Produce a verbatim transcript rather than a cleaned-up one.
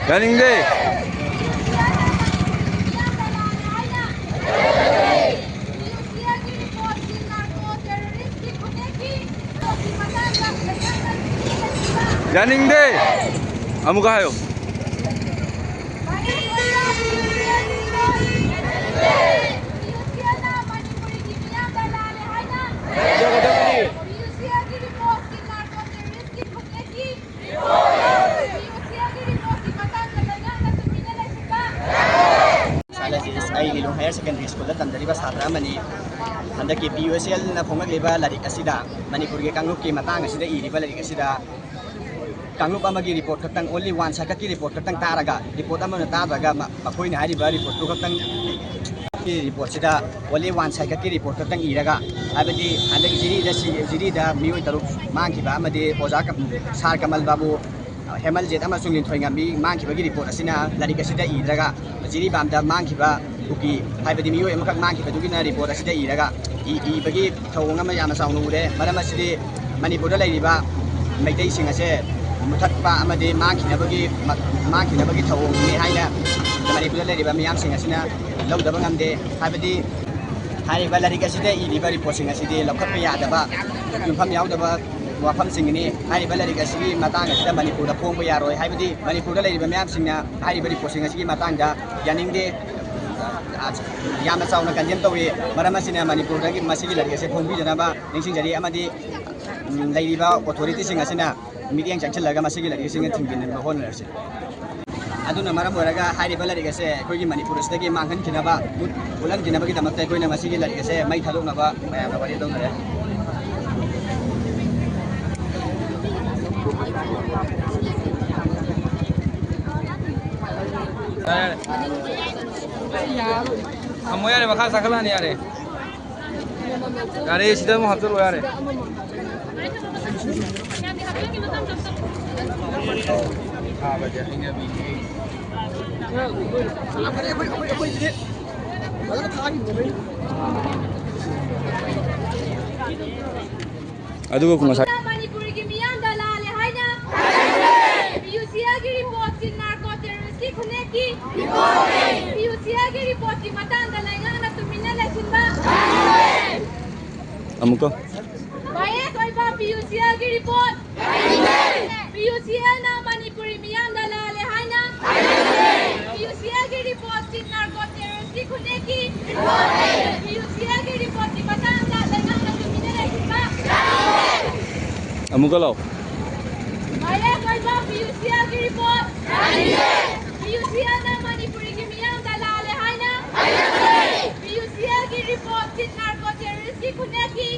ꯌꯥꯅꯤꯡꯗꯦ꯫ ꯌꯥꯅꯤꯡꯗꯦ꯫ ꯑꯃꯨꯛꯀ ꯍꯥꯏꯌꯨ꯫ ꯑꯩ ꯂꯤꯂꯣꯡ ꯍꯥꯌꯔ ꯁꯦꯀꯦꯟꯗꯔꯤ ꯁ꯭ꯀꯨꯜꯗ ꯇꯝꯖꯔꯤꯕ ꯁꯥꯇ꯭ꯔ ꯑꯃꯅꯤ꯫ ꯍꯟꯗꯛꯀꯤ ꯄꯤ ꯌꯨ ꯑꯦꯁ ꯑꯦꯜꯅ ꯐꯣꯡꯂꯛꯂꯤꯕ ꯂꯥꯏꯔꯤꯛ ꯑꯁꯤꯗ, ꯃꯅꯤꯄꯨꯔꯒꯤ ꯀꯥꯡꯂꯨꯞꯀꯤ ꯃꯇꯥꯡ ꯑꯁꯤꯗ ꯏꯔꯤꯕ ꯂꯥꯏꯔꯤꯛ ꯑꯁꯤꯗ, ꯀꯥꯡꯂꯨꯞ ꯑꯃꯒꯤ ꯔꯤꯄꯣꯔꯠ ꯈꯛꯇꯪ, only one side ꯈꯛꯀꯤ ꯔꯤꯄꯣꯔꯠ ꯈꯛꯇꯪ ꯇꯥꯔꯒ, ꯔꯤꯄꯣꯔꯠ ꯑꯃꯅ ꯇꯥꯗ꯭ꯔꯒ, ꯃ-, ꯃꯈꯣꯏꯅ ꯍꯥꯏꯔꯤꯕ ꯔꯤꯄꯣꯔꯠꯇꯨ ꯈꯛꯇꯪ, ꯔꯤꯄꯣꯔꯠꯁꯤꯗ only one side ꯈꯛꯀꯤ ꯔꯤꯄꯣꯔꯠ ꯈꯛꯇꯪ ꯏꯔꯒ, ꯍꯥꯏꯕꯗꯤ ꯍꯟꯗꯛ ꯖꯤꯔꯤꯗ ꯁꯤ-, ꯖꯤꯔꯤꯗ ꯃꯤꯑꯣꯏ ꯇꯔꯨꯛ ꯃꯥꯡꯈꯤꯕ ꯑꯃꯗꯤ ꯑꯣꯖꯥ ꯀ-, ꯁꯥꯔ ꯀꯃꯜ ꯕꯥꯕꯨ, ꯍꯦꯃꯜꯖꯤꯠ ꯑꯃꯁꯨꯡ ꯂꯤꯟꯊꯣꯏꯉꯝꯕꯤ ꯃꯥꯡꯈꯤꯕꯒꯤ ꯔꯤꯄꯣꯔꯠ ꯑꯁꯤꯅ ꯂꯥꯏꯔꯤꯛ ꯑꯁꯤꯗ ꯏꯔꯒ, ꯖꯤꯔꯤꯕꯥꯝꯗ ꯃꯥꯡꯈꯤꯕ ꯀꯨꯀꯤ, ꯍꯥꯏꯕꯗꯤ ꯃꯤꯑꯣꯏ ꯑꯃꯈꯛ ꯃꯥꯡꯈꯤꯕꯗꯨꯒꯤꯅ ꯔꯤꯄꯣꯔꯠ ꯑꯁꯤꯗ ꯏꯔꯒ ꯏ-, ꯏꯕꯒꯤ ꯊꯧꯑꯣꯡ ꯑꯃ ꯌꯥꯝꯅ ꯆꯥꯎꯅ ꯎꯔꯦ꯫ ꯃꯔꯝ ꯑꯁꯤꯗꯤ ꯃꯅꯤꯄꯨꯔꯗ ꯂꯩꯔꯤꯕ ꯃꯩꯇꯩꯁꯤꯡ ꯑꯁꯦ ꯃꯨꯊꯠꯄ ꯑꯃꯗꯤ ꯃꯥꯡꯈꯤꯅꯕꯒꯤ, ꯃ-, ꯃꯥꯡꯈꯤꯅꯕꯒꯤ ꯊꯧꯑꯣꯡꯅꯤ ꯍꯥꯏꯅ ꯃꯅꯤꯄꯨꯔꯗ ꯂꯩꯔꯤꯕ ꯃꯤꯌꯥꯝꯁꯤꯡ ꯑꯁꯤꯅ ꯂꯧꯗꯕ ꯉꯝꯗꯦ꯫ ꯍꯥꯏꯕꯗꯤ ꯍꯥꯏꯔꯤꯕ ꯂꯥꯏꯔꯤꯛ ꯑꯁꯤꯗ ꯏꯔꯤꯕ ꯔꯤꯄꯣꯔꯠꯁꯤꯡ ꯑꯁꯤꯗꯤ ꯂꯧꯈꯠꯄ ꯌꯥꯗꯕ, ꯌꯨꯝꯐꯝ ꯌꯥꯎꯗꯕ ꯋꯥꯐꯝꯁꯤꯡꯅꯤ꯫ ꯍꯥꯏꯔꯤꯕ ꯂꯥꯏꯔꯤꯛ ꯑꯁꯤꯒꯤ ꯃꯇꯥꯡ ꯑꯁꯤꯗ ꯃꯅꯤꯄꯨꯔꯗ ꯐꯣꯡꯕ ꯌꯥꯔꯣꯏ꯫ ꯍꯥꯏꯕꯗꯤ ꯃꯅꯤꯄꯨꯔꯗ ꯂꯩꯔꯤꯕ ꯃꯤꯌꯥꯝꯁꯤꯡꯅ ꯍꯥꯏꯔꯤꯕ ꯔꯤꯄꯣꯔꯠꯁꯤꯡ ꯑꯁꯤꯒꯤ ꯃꯇꯥꯡꯗ ꯌꯥꯅꯤꯡꯗꯦ, ꯑ, ꯌꯥꯝꯅ ꯆꯥꯎꯅ ꯀꯟꯗꯦꯝ ꯇꯧꯏ꯫ ꯃꯔꯝ ꯑꯁꯤꯅ ꯃꯅꯤꯄꯨꯔꯗꯒꯤ ꯃꯁꯤꯒꯤ ꯂꯥꯏꯔꯤꯛ ꯑꯁꯤ ꯐꯣꯡꯕꯤꯗꯅꯕ ꯅꯤꯡꯁꯤꯡꯖꯔꯤ꯫ ꯑꯃꯗꯤ, ꯎꯝ, ꯂꯩꯔꯤꯕ ꯑꯣꯊꯣꯔꯤꯇꯤꯁꯤꯡ ꯑꯁꯤꯅ ꯃꯤꯠꯌꯦꯡ ꯆꯪꯁꯤꯜꯂꯒ ꯃꯁꯤꯒꯤ ꯂꯥꯏꯔꯤꯛ ꯑꯁꯤꯒ ꯊꯤꯡꯖꯤꯟꯅꯕ ꯍꯣꯠꯅꯔꯁꯤ꯫ ꯑꯗꯨꯅ ꯃꯔꯝ ꯑꯣꯏꯔꯒ ꯍꯥꯏꯔꯤꯕ ꯂꯥꯏꯔꯤꯛ ꯑꯁꯦ ꯑꯩꯈꯣꯏꯒꯤ ꯃꯅꯤꯄꯨꯔ ꯑꯁꯤꯗꯒꯤ ꯃꯥꯡꯍꯟꯈꯤꯅꯕ, ꯃꯨꯠ-, ꯎꯠꯍꯟꯈꯤꯅꯕꯒꯤꯗꯃꯛꯇ ꯑꯩꯈꯣꯏꯅ ꯉꯁꯤꯒꯤ ꯂꯥꯏꯔꯤꯛ ꯑꯁꯦ ꯃꯩ ꯊꯥꯗꯣꯛꯅꯕ ꯃꯌꯥꯝꯅ ꯋꯥꯔꯦꯞ ꯂꯧꯅꯔꯦ꯫ ꯌꯥꯔꯦ, ꯌꯥꯔꯦ꯫ ꯊꯝꯃꯣ ꯌꯥꯔꯦ, ꯃꯈꯥ ꯆꯥꯈꯠꯂꯛꯑꯅꯤ ꯌꯥꯔꯦ꯫ ꯌꯥꯔꯦ, ꯁꯤꯗ ꯑꯃꯨꯛ ꯍꯥꯞꯆꯜꯂꯣ ꯌꯥꯔꯦ꯫ ꯊꯥꯕꯁꯦ ꯍꯩꯅꯕꯤꯅꯦ꯫ ꯑꯗꯨꯒ ꯉꯁꯥꯏ ꯃꯅꯤꯄꯨꯔꯒꯤ ꯃꯤꯌꯥꯝꯗ ꯂꯥꯜꯂꯦ ꯍꯥꯏꯅ ꯄꯤꯌꯨꯁꯤꯌꯥꯒꯤ ꯔꯤꯄꯣꯔꯠꯁꯤ ꯅꯥꯔꯀꯣ ꯇꯦꯔꯣꯔꯤꯁꯀꯤ ꯈꯨꯟꯅꯦꯛꯀꯤ ꯄꯤꯌꯨꯁꯤꯌꯥꯒꯤ ꯔꯤꯄꯣꯔꯠꯀꯤ ꯃꯇꯥꯡꯗ ꯂꯩꯉꯥꯛꯅ ꯇꯨꯃꯤꯟꯅ ꯂꯩꯁꯤꯟꯕ ꯑꯃꯨꯛꯀ ꯚꯥꯏꯔꯦꯁ ꯑꯣꯏꯕ ꯄꯤꯌꯨꯁꯤꯌꯥꯒꯤ ꯔꯤꯄꯣꯔꯠ ꯄꯤꯌꯨꯁꯤꯌꯥꯅ ꯃꯅꯤꯄꯨꯔꯤ ꯃꯤꯌꯥꯝꯗ ꯂꯥꯜꯂꯦ ꯍꯥꯏꯅ ꯄꯤꯌꯨꯁꯤꯌꯥꯒꯤ ꯔꯤꯄꯣꯔꯠꯁꯤ ꯅꯥꯔꯀꯣ ꯇꯦꯔꯣꯔꯤꯁꯀꯤ ꯈꯨꯟꯅꯦꯛꯀꯤ ꯄꯤꯌꯨꯁꯤꯌꯥꯒꯤ ꯔꯤꯄꯣꯔꯠꯀꯤ ꯃꯇꯥꯡꯗ ꯂꯩꯉꯥꯛꯅ ꯇꯨꯃꯤꯟꯅ ꯂꯩꯈꯤꯕ ꯑꯃꯨꯛꯀ ꯂꯥꯎ ꯚꯥꯏꯔꯦꯁ ꯑꯣꯏꯕ ꯄꯤꯌꯨꯁꯤꯌꯥꯒꯤ ꯔꯤꯄꯣꯔꯠ ꯄꯤꯌꯨꯁꯤꯌꯥꯅ ꯃꯅꯤꯄꯨꯔꯤꯒꯤ ꯃꯤꯌꯥꯝꯗ ꯂꯥꯜꯂꯦ ꯍꯥꯏꯅ ꯄꯤꯌꯨꯁꯤꯌꯥꯒꯤ ꯔꯤꯄꯣꯔꯠꯁꯤ ꯅꯥꯔꯀꯣ ꯇꯦꯔꯣꯔꯤꯁꯀꯤ ꯈꯨꯟꯅꯦꯛꯀꯤ